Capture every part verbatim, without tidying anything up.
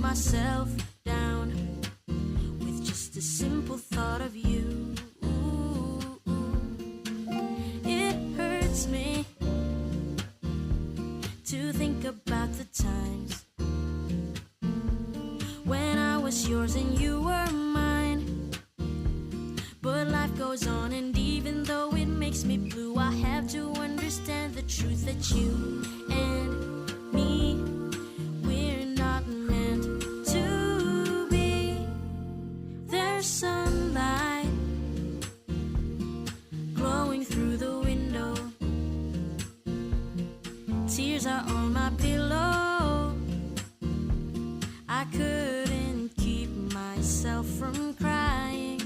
myself down with just the simple thought of you. It hurts me to think about the times when I was yours and you were mine. But life goes on, and even though it makes me blue, I have to understand the truth that you and me, we're not meant to be. There's sunlight glowing through the window. Tears are on my pillow. I couldn't keep myself from crying.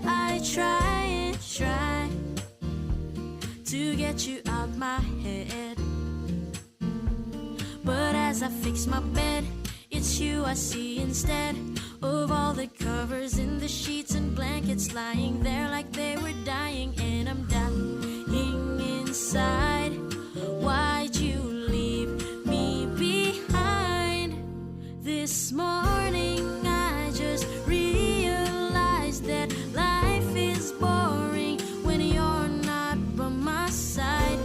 I try and try to get you out my head. But as I fix my bed, it's you I see instead of all the covers in the sheets and blankets lying there like they were dying. And I'm dying inside. Why'd you leave me behind? This morning I just realized that life is boring when you're not by my side.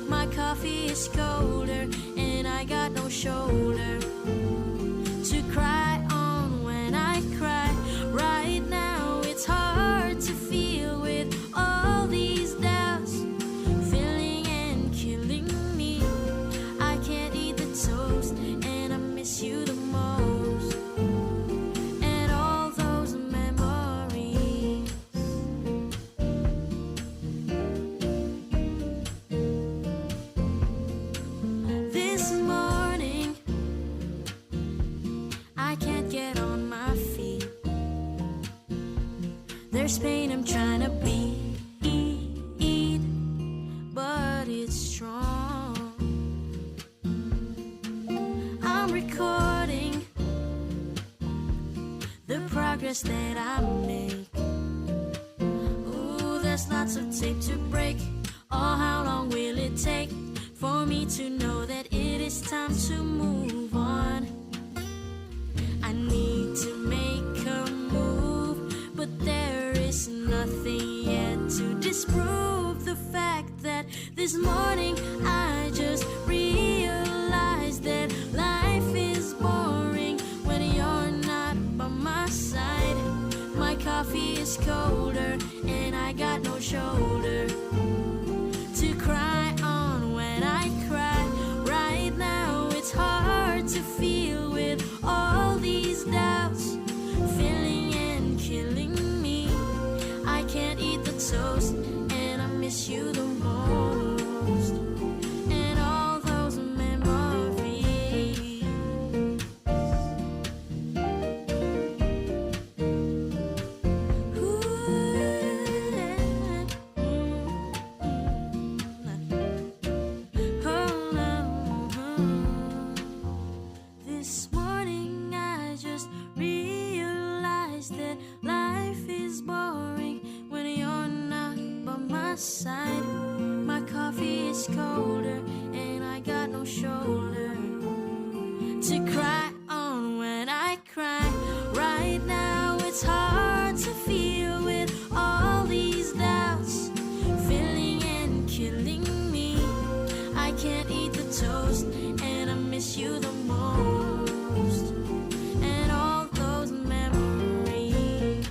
My coffee is colder and I got no shoulder to cry on when I cry. Right now it's hard to feel with all these doubts filling and killing me. I can't eat the toast and I miss you the most. And all those memories. This morning I can't get on my feet. There's pain I'm trying to beat, but it's strong. I'm recording the progress that I make. Ooh, there's lots of tape to break. Oh, how long will it take for me to know that it is time to move on? I need to make a move, but there is nothing yet to disprove the fact that this morning I just realized that life is boring when you're not by my side. My coffee is colder and I got no shoulder to cry on when I cry. Right now it's hard to feel with all these doubts filling and killing me. I can't eat the toast and I miss you the most. And all those memories. This morning I just realized that life is boring when you're not by my side. My coffee is colder and I got no shoulder to cry on when I cry. Right now it's hard to feel with all these doubts filling and killing me. I can't eat the toast and I miss you the most. And all those memories.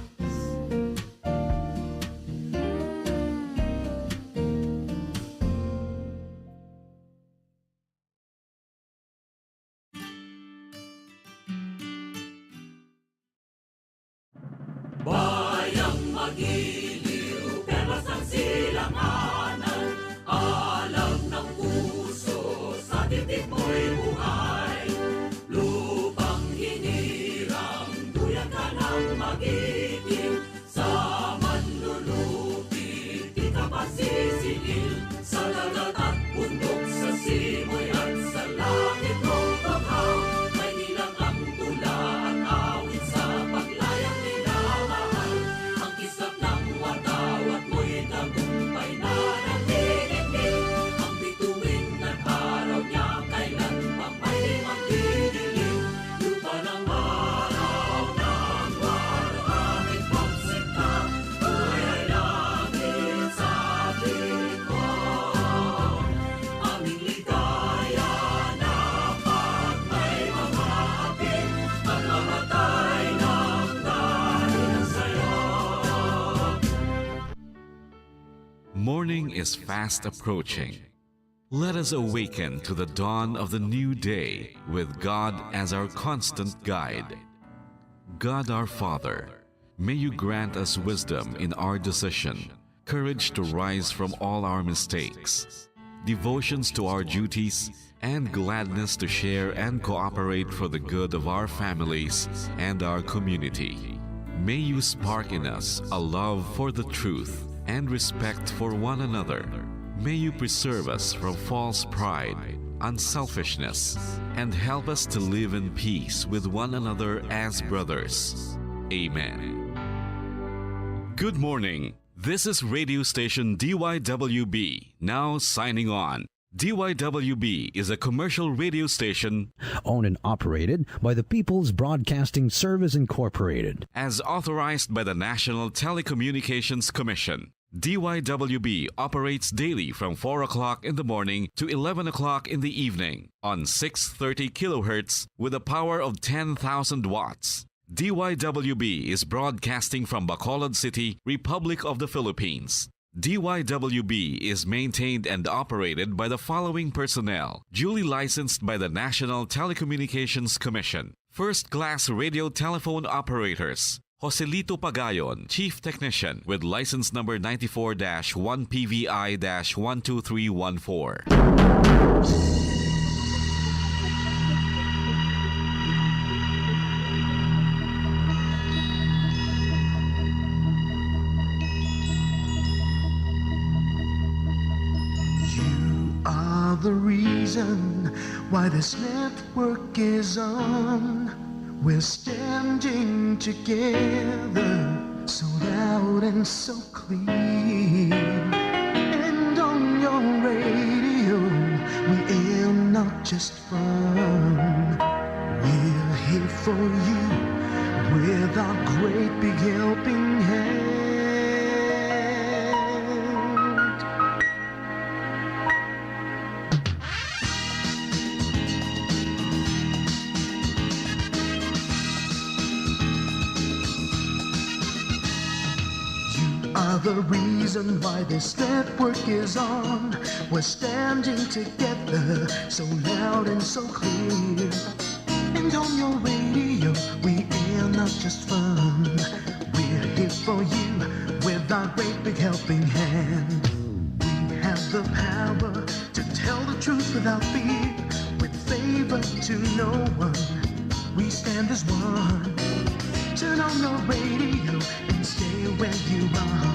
Bayang magiliw, perlas ng silanganan, alam ng puso, sa titik mo'y buhay. Lupang hinirang, duyan ka ng magiting, sa manlulupi, di ka pasisingil, sa dagat at bundok, sa simoy at sa langit mong tughaw. May nilang ang tula at awit sa paglayang minamahal. Ang kislap ng watawat mo'y tagumpay na nanginginig. Ang bituin at araw niya kailan pa is fast approaching. Let us awaken to the dawn of the new day with God as our constant guide. God our Father, may you grant us wisdom in our decision, courage to rise from all our mistakes, devotions to our duties, and gladness to share and cooperate for the good of our families and our community. May you spark in us a love for the truth and respect for one another. May you preserve us from false pride, unselfishness, and help us to live in peace with one another as brothers. Amen. Good morning. This is radio station D Y W B, now signing on. D Y W B is a commercial radio station owned and operated by the People's Broadcasting Service Incorporated. As authorized by the National Telecommunications Commission. D Y W B operates daily from four o'clock in the morning to eleven o'clock in the evening on six thirty kilohertz with a power of ten thousand watts. D Y W B is broadcasting from Bacolod City, Republic of the Philippines. D Y W B is maintained and operated by the following personnel, duly licensed by the National Telecommunications Commission. First-class radio telephone operators, Joselito Pagayon, Chief Technician, with license number ninety-four dash one P V I dash one two three one four. You are the reason why this network is on. We're standing together, so loud and so clear. And on your radio, we air not just fun. We're here for you with our great big helping hand. You are the reason why this network is on. We're standing together, so loud and so clear. And on your radio, we air not just fun. We're here for you with our great big helping hand. We have the power to tell the truth without fear, with favor to no one. We stand as one. Turn on your radio and stay where you are.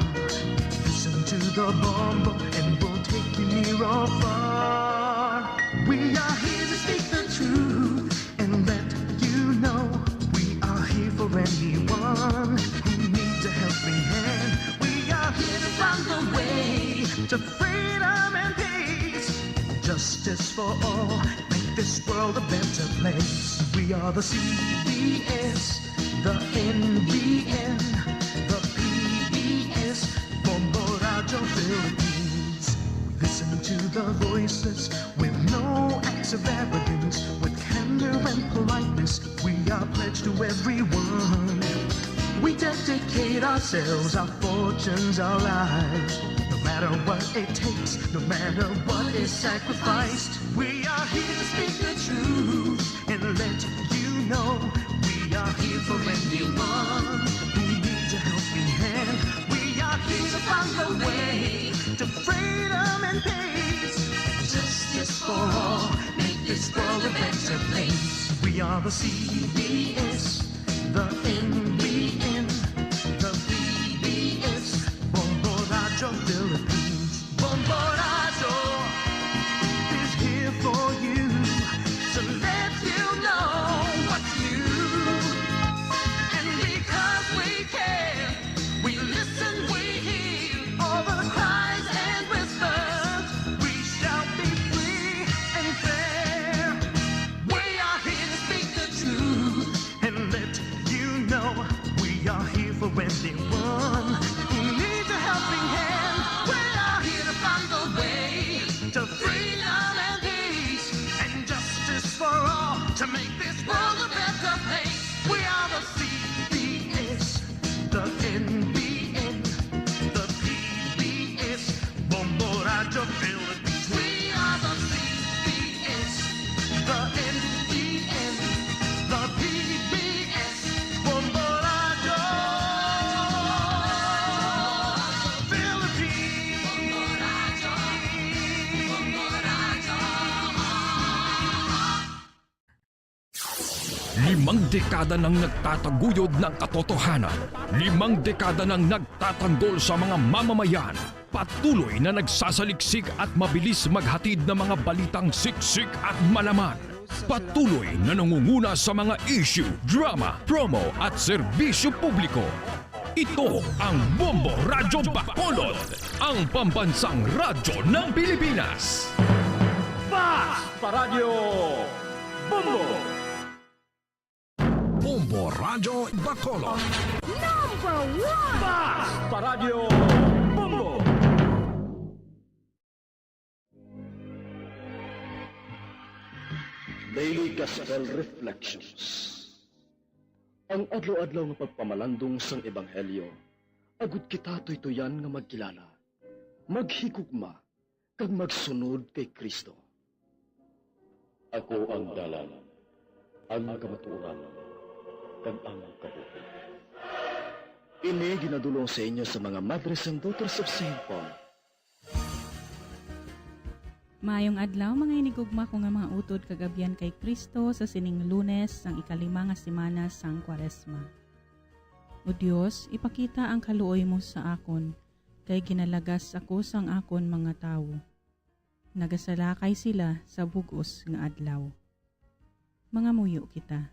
Listen to the Bombo and we'll take you near or far. We are here to speak the truth and let you know we are here for anyone who needs a helping hand. We are here to find the way to freedom and peace. Justice for all, make this world a better place. We are the C B S, the N B N, the P B S, Bombo Radyo Philippines. Listen to the voices with no acts of arrogance, with candor and politeness. We are pledged to everyone. We dedicate ourselves, our fortunes, our lives. No matter what it takes, no matter what is sacrificed, we are here to speak the truth and let you know we are here for anyone who needs a helping hand. We are here to find the way to freedom and peace and justice for all. Make this world a better place. We are the C B S, the N B N, the P B S, Bombo Radyo Philippines. Bombo Radyo is here for you to let you know what's new. And because we care, we listen, we hear all the cries and whispers. We shall be free and fair. We are here to speak the truth and let you know we are here for anyone who needs a helping hand. We are here to find the way to freedom and peace and justice for all to make this world a better place. We are the C B S, the N B N, the P B S, Bombo Limang dekada nang nagtataguyod ng katotohanan. Limang dekada nang nagtatanggol sa mga mamamayan. Patuloy na nagsasaliksik at mabilis maghatid ng mga balitang siksik at malaman. Patuloy na nangunguna sa mga issue, drama, promo at serbisyo publiko. Ito ang Bombo Radyo Bacolod, ang pambansang radyo ng Pilipinas. Fast Paradyo Bombo! Bombo Radyo Bacolod. Number one! Fast Paradyo Bombo! Daily Gospel Reflections. Ang adlaw-adlaw nga pagpamalandong sang Ebanghelyo, agud kita tuytuyan nga magkilala, maghigugma, kag magsunod kay Cristo. Ako ang dalan, ang kamatuoran, kag ang kabuhi. Ini ginadulong sa inyo sa mga Madres and Daughters of Saint Paul. Maayong adlaw, mga hinigugma ko nga mga utod kag abyan kay Cristo, sa sining Lunes sang ikalima nga semana sang Kwaresma. O Dios, ipakita ang kaluoy mo sa akon, kay ginalagas ako sang akon mga tawo. Nagasalakay sila sa bug-os nga adlaw. Mangamuyo kita.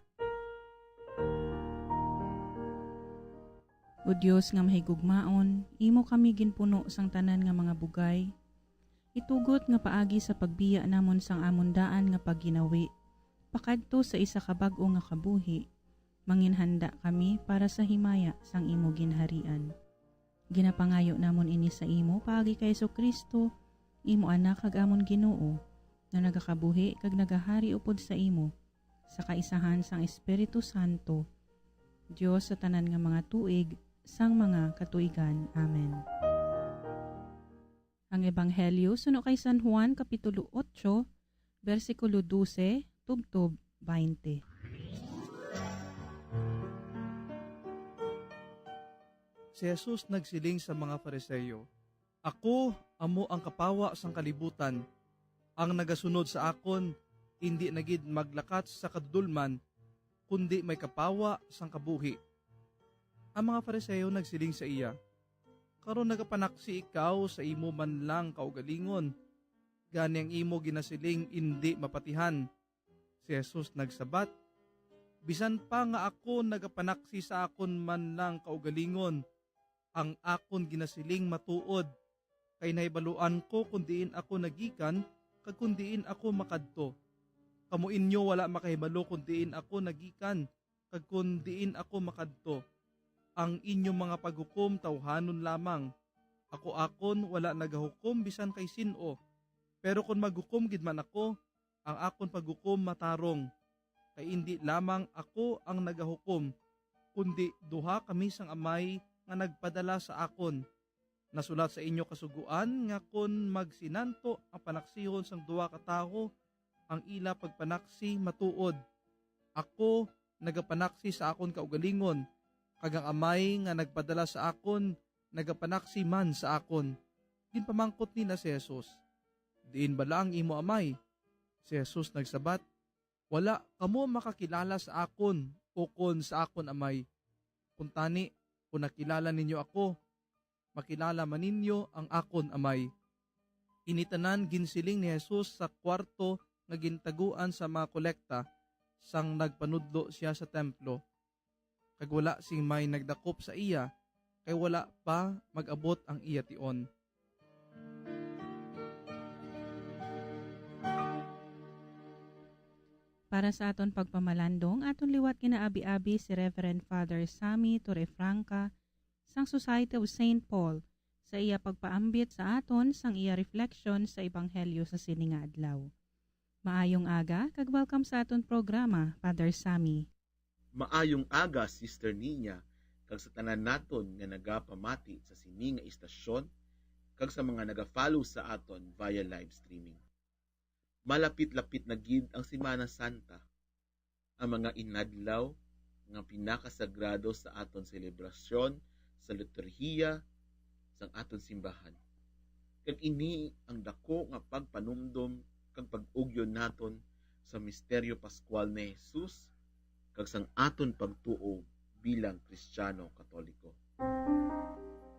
O Dios nga mahigugmaon, imo kami ginpuno sang tanan nga mga bugay. Itugot nga paagi sa pagbiya namon sang amon daan nga pagginawi pakadto sa isa ka bag-o nga kabuhi, manginhanda kami para sa himaya sang imo ginharian. Ginapangayo namon ini sa imo paagi kay Jesu-Cristo, imo Anak kag amon Ginoo, nga nagakabuhi kag nagahari upod sa imo, sa kaisahan sang Espiritu Santo, Dios sa tanan nga mga tuig, sang mga katuigan. Amen. Ang Ebanghelyo suno kay San Juan, Kapitulo otso, bersikulo dose tubtob baynte. Si Jesus nagsiling sa mga Fariseo, "Ako amo ang kapawa sang kalibutan. Ang nagasunod sa akon indi na gid maglakat sa kadudolman, kundi may kapawa sang kabuhi." Ang mga Fariseo nagsiling sa iya, "Karon nagapanaksi ikaw sa imo man lang kaugalingon, gani ang imo ginasiling indi mapatihan." Si Jesus nagsabat, "Bisan pa nga ako nagapanaksi sa akon man lang kaugalingon, ang akon ginasiling matuod, kay nahibaluan ko kon diin ako nagikan kag kon diin ako makadto. Kamo inyo wala makahibalo kon diin ako nagikan kag kon diin ako makadto. Ang inyo mga paghukom tawhanon lamang. Ako akon wala nagahukom bisan kay sin-o. Pero kon maghukom gid man ako, ang akon paghukom matarong, kay indi lamang ako ang nagahukom, kundi duha kami sang Amay nga nagpadala sa akon. Nasulat sa inyo Kasugoan nga kon magsinanto ang panaksihon sang duha ka tawo, ang ila pagpanaksi matuod. Ako nagapanaksi sa akon kaugalingon, kag ang Amay nga nagpadala sa akon nagapanaksi man sa akon." Ginpamangkot nila si Jesus, "Diin bala ang imo Amay?" Si Jesus nagsabat, "Wala kamo makakilala sa akon ukon sa akon Amay. Kuntani, kon nakilala ninyo ako, makilala man ninyo ang akon Amay." Ini tanan ginsiling ni Jesus sa kuwarto nga gintaguan sa mga kolekta, sang nagpanudlo sia sa templo. Kag wala sing may nagdakop sa iya, kay wala pa mag-abot ang iya tion. Para sa aton pagpamalandong, aton liwat ginaabi-abi si Reverend Father Sammy Torrefranca sang Society of Saint Paul sa iya pagpaambit sa aton sang iya reflection sa Ebanghelyo sa sini nga adlaw. Maayong aga, kag welcome sa aton programa, Father Sammy. Maayong aga, Sister Nina, kag sa tanan naton nga nagapamati sa sini nga istasyon, kag sa mga nagafollow sa aton via live streaming. Malapit-lapit na gid ang Semana Santa, ang mga inadlaw nga pinakasagrado sa aton selebrasyon sa liturhiya sang aton simbahan. Kag ini ang dako nga pagpanumdom kag pag-ugyon naton sa misteryo Pascual ni Jesus, kag sang aton pagtuo bilang Kristiyano Katoliko.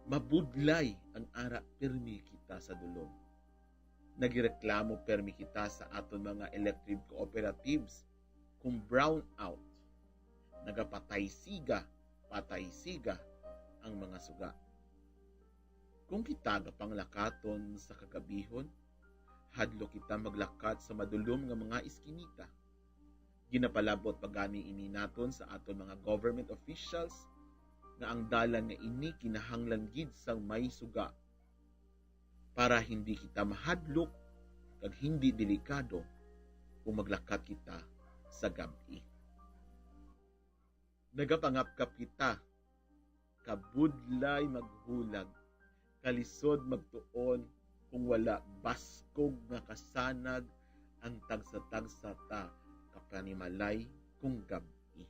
Mabudlay ang ara pirmi kita sa dulom. Nagireklamo pirmi kita sa aton mga electric cooperatives kung brownout. Nagapatay siga, patay siga ang mga suga. Kung kita gapanglakaton sa kagabihon, hadlok kita maglakat sa madulom nga mga iskinita. Ginapalabot pa gani ini naton sa aton mga government officials nga ang dalan nga ini kinahanglan gid sang may suga para hindi kita mahadlok kag hindi delikado kung maglakat kita sa gab-i. Nagapangapkap kita, kabudlay maghulag, kalisod magtuon, kung wala baskog nga kasanag ang tagsa-tagsa ta ka panimalay kung gab-i.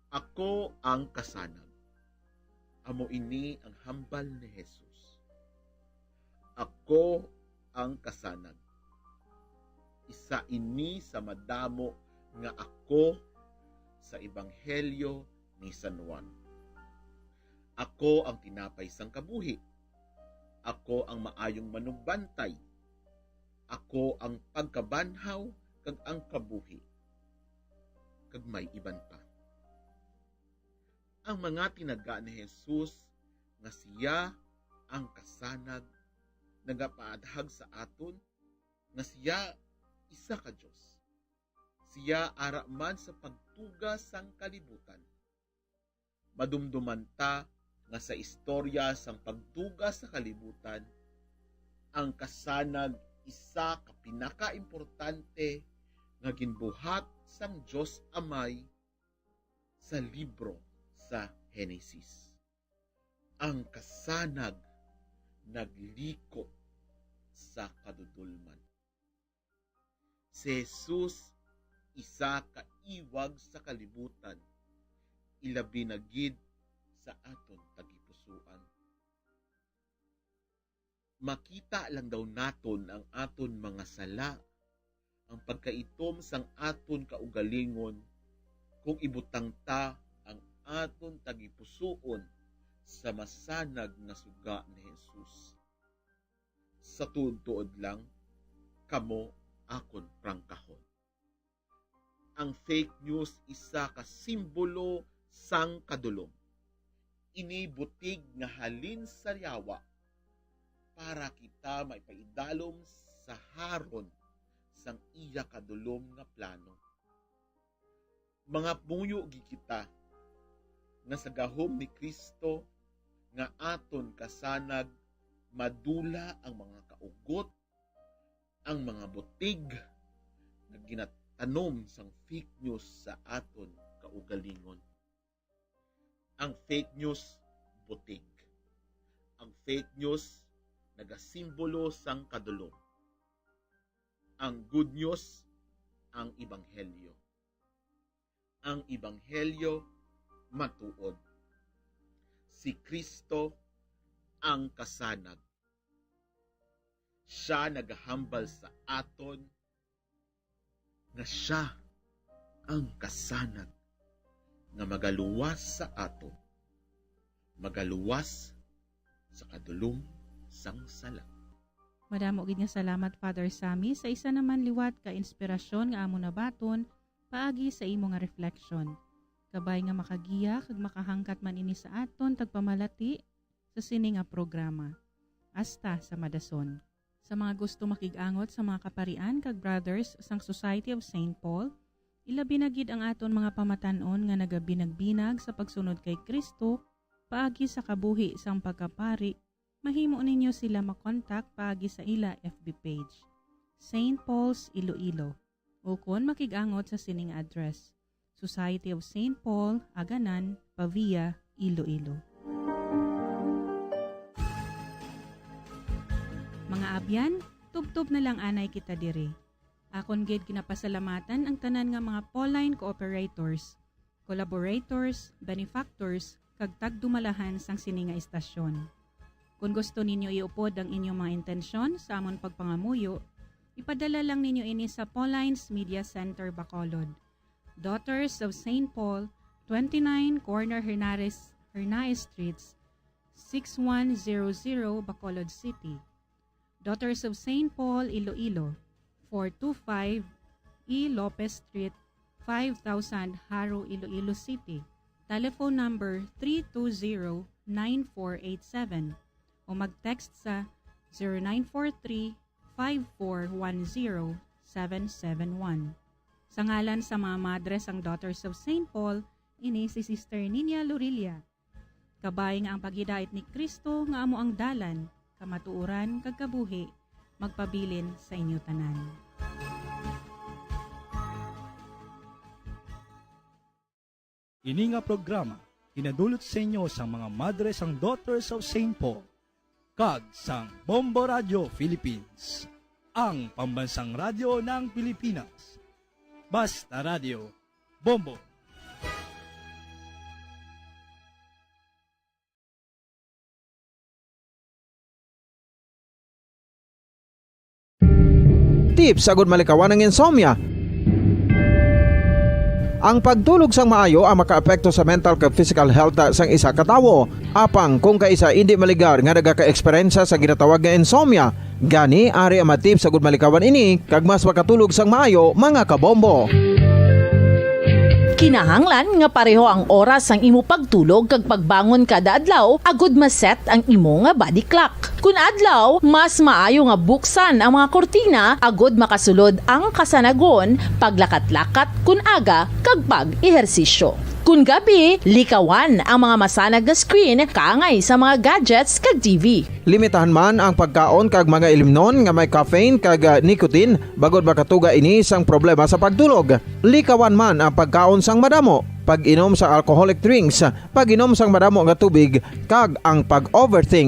Ako ang kasanag. Amo ini ang hambal ni Jesus. Ako ang kasanag. Isa ini sa madamo nga ako sa Ebanghelyo ni San Juan. Ako ang tinapay sang kabuhi. Ako ang maayong manugbantay. Ako ang pagkabanhaw kag ang kabuhi. Kag may iban pa. Ang mga tinaga ni Jesus nga siya ang kasanag nagapaadhag sa aton nga siya isa ka Dios. Siya ara man sa pagtuga sang kalibutan. Madumduman ta nga sa istorya sang pagtuga sa kalibutan, ang kasanag isa ka pinakaimportante nga ginbuhat sang Dios Amay sa libro sa Henesis. Ang kasanag nagliko sa kadudolman. Si Jesus isa ka iwag sa kalibutan, ilabi na gid sa aton tagipusoan. Makita lang daw naton ang aton mga sala, ang pagkaitom sang aton kaugalingon, kung ibutang ta ang aton tagipusoon sa masanag nga suga ni Jesus. Sa tuod-tuod lang, kamo akon prangkahon. Ang fake news isa ka simbolo sang kadulom. Ini butig nga halin sa yawa para kita maipaidalom sa haron sang iya kadulom nga plano. Mangamuyo gid kita nga sa gahom ni Cristo nga aton kasanag madula ang mga kaugot, ang mga butig nga ginatanom sang fake news sa aton kaugalingon. Ang fake news butig. Ang fake news nagasimbolo sang kadulom. Ang good news, ang ebanghelyo. Ang ebanghelyo matuod. Si Cristo ang kasanag. Siya nagahambal sa aton nga siya ang kasanag nga magaluwas sa aton, magaluwas sa kadulom sang sala. Madamo gid nga salamat, Father Sammy, sa isa naman liwat ka inspirasyon nga amo nabaton paagi sa imo nga reflection. Kabay nga makagiya kag makahangkat man ini sa aton tagpamalati sa sini nga programa. Hasta sa madason. Sa mga gusto makig-angot sa mga kaparian kag brothers sang Society of Saint Paul, ilabi na gid ang aton mga pamatan-on nga nagabinagbinag sa pagsunod kay Cristo paagi sa kabuhi sang pagkapari, mahimo ninyo sila makontak paagi sa ila F B page, Saint Paul's Iloilo, ukon makig-angot sa sining address, Society of Saint Paul, Aganan, Pavia, Iloilo. Mga abyan, tubtob na lang anay kita diri. Akon gid ginapasalamatan ang tanan nga mga Pauline cooperators, collaborators, benefactors, kag tagdumalahan sang sini nga istasyon. Kon gusto ninyo iupod ang inyong mga intensyon sa amon pagpangamuyo, ipadala lang ninyo ini sa Pauline's Media Center, Bacolod, Daughters of Saint Paul, twenty-nine Corner Hernares, Hernaez Streets, six one zero zero, Bacolod City. Daughters of Saint Paul, Iloilo, four two five E Lopez Street, five thousand, Jaro, Iloilo City. Telephone number three two zero, nine four eight seven o mag-text sa zero nine four three, five four one zero, seven seven one. Sa ngalan sa mga madre sang Daughters of Saint Paul, ini si Sister Ninia Lorilla. Kabay nga ang paghidait ni Cristo nga amo ang dalan, kamatuoran, kag kabuhi, magpabilin sa inyo tanan. Ini nga programa ginadulot sa inyo sang mga madre sang Daughters of Saint Paul kag sang Bombo Radio Philippines, ang pambansang radyo ng Pilipinas. Basta Radio, Bombo. Tips agud malikawan ang insomnia. Ang pagtulog sang maayo ang makaapekto sa mental kag physical health sang isa ka tawo. Apang kung kaisa indi maligar nga nagaka-eksperyensya sa ginatawag nga insomnia, gani ari ang mga tips agud malikawan ini kag mas makatulog sang maayo, mga kabombo. Kinahanglan nga pareho ang oras sang imo pagtulog kag pagbangon kada adlaw agud ma-set ang imo nga body clock. Kun adlaw, mas maayo nga buksan ang mga kurtina agud makasulod ang kasanagon, paglakat-lakat kun aga, kag pag-ehersisyo. Kun gabi, likawan ang mga masanag nga screen kaangay sa mga gadgets kag T V. Limitahan man ang pagkaon kag mga ilimnon nga may caffeine kag, ah, nicotine, bangod makatuga ini sang problema sa pagtulog. Likawan man ang pagkaon sang madamo, pag-inom sa alcoholic drinks, pag-inom sang madamo nga tubig, kag ang pag-overthink.